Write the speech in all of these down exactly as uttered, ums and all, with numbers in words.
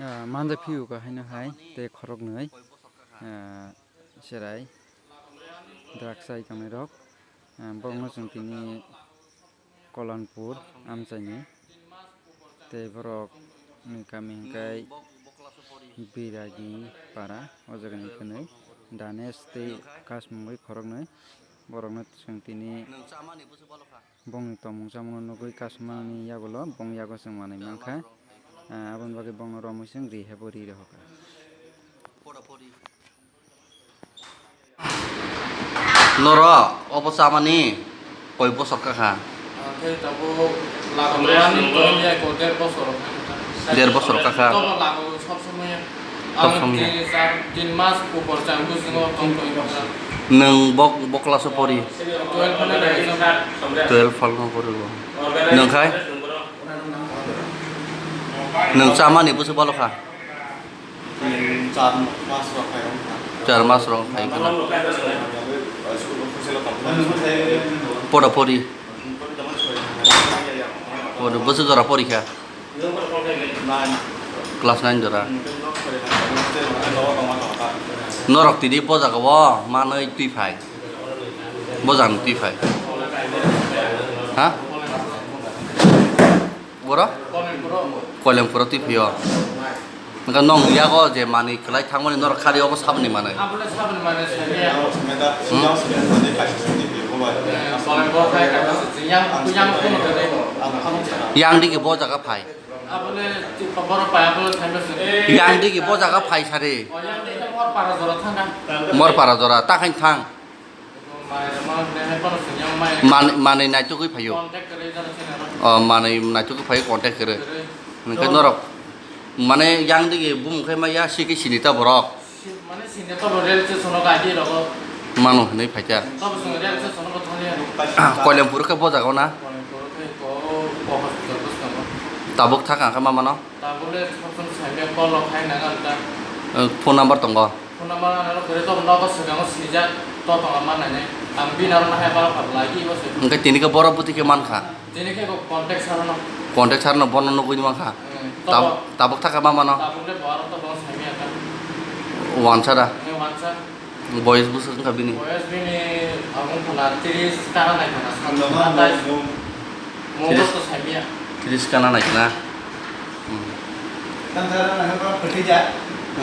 Ah, manja phiyo ka haino hai tei khoroknwi, ah, cherai drugs chai tongnai rok, ah, borokno chwng tini Kolanpur amchaini tei borok ni kami hwnkhe Biragi para, o jaga ni kwnwi Danesh tei Kasmungwi khoroknwi borokno chwng tini. Bongni tongmung chamungno nugwi kasumani yagulo bong yago chwng manwi mankha. Ah, aboni bagwi bongno romwi chwng ri hebo ri rohorkha. Norok obo chamani koi bosor kakha? Ang khe tabuk lago rwani tongya ko der bosor. Der bosor kakha. Tobo lago sob somoi. Sob somoi. Ang tin, char, tin mas upor chang busingo tong tong kha. Nwng bok, bok class o pori? Twelve phano dai. Twelve phano pori bo. Nwng khai? Nwng chamani busu balo kha? Char mas rok khai wngkha. Char mas rok khai wngkha. Pora pori? Pori, busu jora pori kha? Class nine jora. Norok tini bo jaga o manwi twi phai. Bo jang twi phai. Ha? Boro? Koilampuro twi phai o. Hwnkhe nong yago je manwi kwlai thangmani norok khari obo saboni manwi. Abole saboni manwi sani ya. Hmm? Yang digi bo jaga phai. Abole ti khobor pai, abole thaino se. Yang digi bo jaga phai sari. O yang digi mor para jora thanga. Mor para jora, ta khain thang. Mai, mai, ne hai bono se yang mai. Man-, manwi naitugwi phaio. Contact kwrwi jana se naro. O, manwi naitugwi phaio, contact kwrwi. Kwrwi. Hwnkhe norok, mane, yang digi bumung khai maya, sikhe sini ta borok. Si-, mane, sini ta borok rail station o gaidi rogo. Mano hwnwi phaikha. Tabo chwng rail station o thangya. Koilampur khe bo jaga o na? Koilampur khe ko, ko hospital bwskango. Tabuk thaka khe ma mano? Tabuk le sabsong saimya call rok khai nang ang ta. Eh, phone number tongo? Phone number ano kwrwi tong nogo swkango swijak to tong ma nai nai. Ang bini aro nahai baro kha lai ki bo se. Hwnkhe tini khe boro bwtwi khe mankha? Tini khe ko contact sar no. Contact sar no bono nugwi mankha? Hmm, tab-, tabuk thaka ma mano? Tabuk le bo aro to bono saimya ta. Wansa da? Eh, wansa. Boyes bwswk wngkha bini? Boyes bini abo wngkha na tris kana nai kana. Natai. Mungbo to saimya. Tris kana nai kana. Hmm.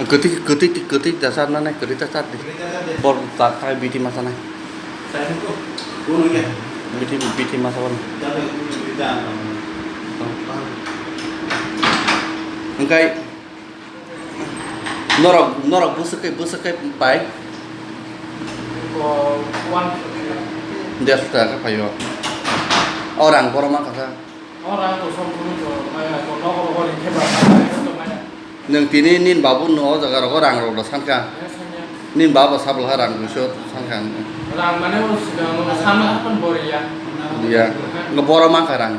Kwtwi, kwtwi, kwtwi da sar nani, kwtwi ta sar di. Bor ta khai biti ma sanai. Biti, biti ma sa bor. Hwnkhe norok, norok bwswk khe, bwswk khe pai? Ko one fifty. Derso taka khe phaio. O rang borok mankha kha? O rang to song phuru to maya, to nogo rogo ring khe ba, to maya. Nwng tini nini babu no o jaga rogo rang rok da sankha? Eh, sanya. Nini baba sabla rang duiso sankha. Rang mane o sida no samla hapan bori ya. Ya. Ngo boro mankha rang.